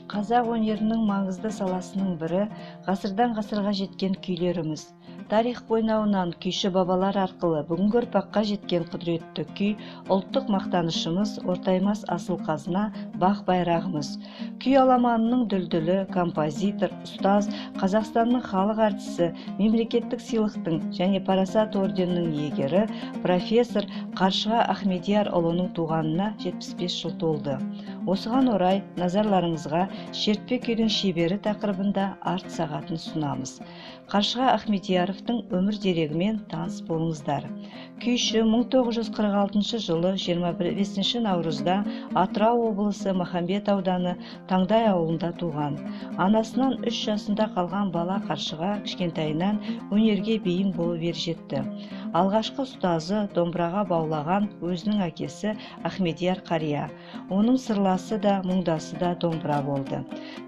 Қазақ өнерінің маңызды саласының бірі ғасырдан ғасырға жеткен күйлеріміз. Тарих қойнауынан күйші бабалар арқылы бүгінгі ұрпаққа жеткен құдіретті күй, ұлттық мақтанышымыз, ортаймас асыл қазына, бақ байрағымыз. Күй аламанының дүлдүлі, композитор, ұстаз, Қазақстанның халық әртісі, мемлекеттік сыйлықтың және парасат орденінің иегері, профессор Қаршыға Ахмедиярұлының туғанына 75 жыл толды. Осыған орай назарларыңызға шертпе күйдің шебері тақырыбында арт сағатын ұсынамыз. Қаршыға Ахмедияровтың өмір дерегімен таныс болыңыздар. Күйші 1946 жылы 25 наурызда Атырау облысы Махамбет ауданы Таңдай ауылында туған. Анасынан 3 жасында қалған бала Қаршыға кішкентайынан өнерге бейім болып ержетті. Алғашқы ұстазы домбыраға баулаған өзінің әкесі Ахмедияр қария. Оның сырласы да, мұңдасы да домбыра болды.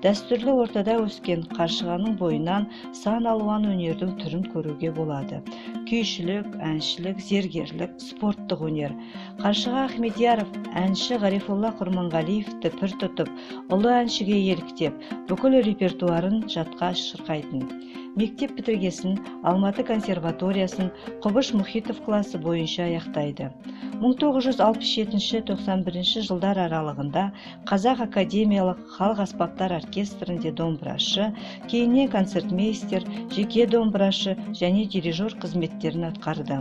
Дәстүрлі ортада өскен Қаршығаның бойынан сан алуан өнердің түрін көруге болады. Күйшілік, әншілік, зергерлік, спорттық өнер. Қаршыға Ахмедияров әнші Ғарифолла Құрманғалиевті пір тұтып, ұлы әншіге еліктеп, бүкіл репертуарын жатқа шырқайтын. Мектеп бітіргесін Алматы консерваториясын Құбыш Мұхитов класы бойынша аяқтайды. 1967-91 жылдар аралығында Қазақ академиялық халық аспаптар оркестрінде домбырашы, кейіннен концертмейстер, жеке домбырашы және дирижер қызметтерін атқарды.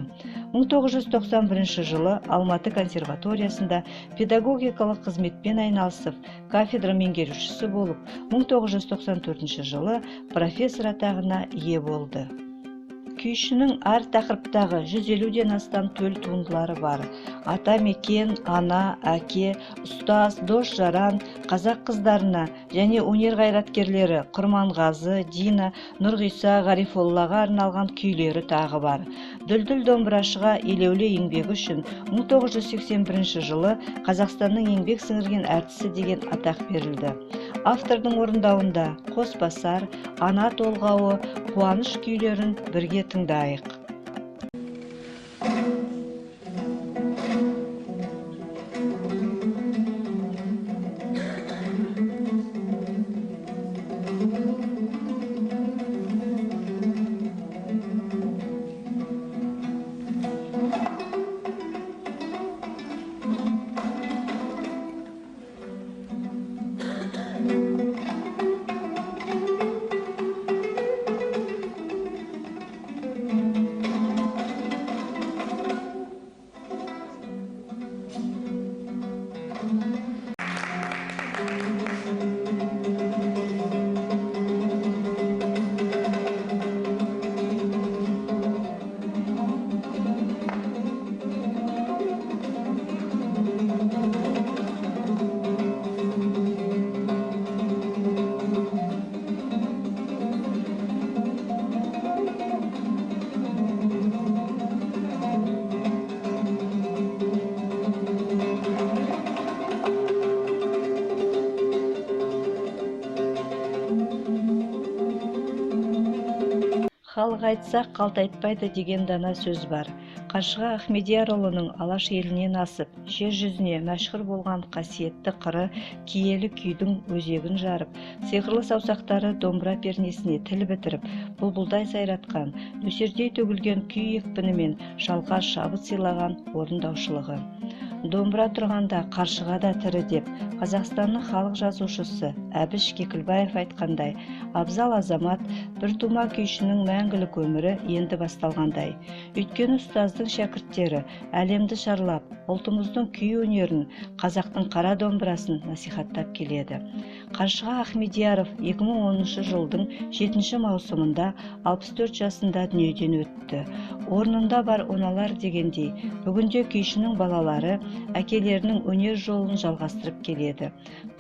1991 жылы Алматы консерваториясында педагогикалық қызметпен айналысып, кафедра меңгерушісі болып, 1994 жылы профессор атағына ие болды. Күйшінің әр тақырыптағы 150-ден астам төл туындылары бар. Ата мекен, ана, әке, ұстаз, дос жаран, қазақ қыздарына және өнер қайраткерлері Құрманғазы, Дина, Нұрғиса, Ғарифоллаға арналған күйлері тағы бар. Дүлдүл домбырашыға елеулі еңбегі үшін 1981 жылы Қазақстанның еңбек сіңірген әртісі деген атақ берілді. Автордың орындауында Қосбасар, Ана толғауы, Қуаныш күйлерін бірге тыңдайық. Халық айтса, қалт айтпайды деген дана сөз бар. Қаршыға Ахмедиярұлының Алаш елінен асып, жер жүзіне мәшһүр болған қасиетті қыры киелі күйдің өзегін жарып, сиқырлы саусақтары домбыра пернесіне тіл бітіріп, бұлбұлдай сайратқан, нөсердей төгілген күй екпінімен шалқар шабыт сыйлаған орындаушылығы. Домбыра тұрғанда Қаршыға да тірі деп Қазақстанның халық жазушысы Әбіш Кекілбаев айтқандай, абзал азамат бір тума күйшінің мәңгілік өмірі енді басталғандай. Өйткені ұстаздың шәкірттері әлемді шарлап, ұлтымыздың күй өнерін, қазақтың қара домбырасын насихаттап келеді. Қаршыға Ахмедияров 2010 жылдың 7 маусымында 64 жасында дүниеден өтті. Орнында бар оналар дегендей, бүгінде күйшінің балалары әкелерінің өнер жолын жалғастырып келеді.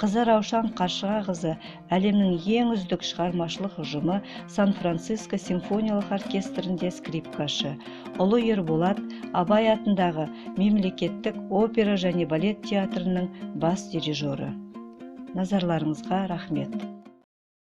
Қызы Раушан Қаршыға қызы әлемнің ең үздік шығармашылық ұжымы Сан-Франциско симфониялық оркестрінде скрипкашы. Ұлы Ерболат Абай атындағы мемлекеттік опера және балет театрының бас дирижері. Назарларыңызға рахмет.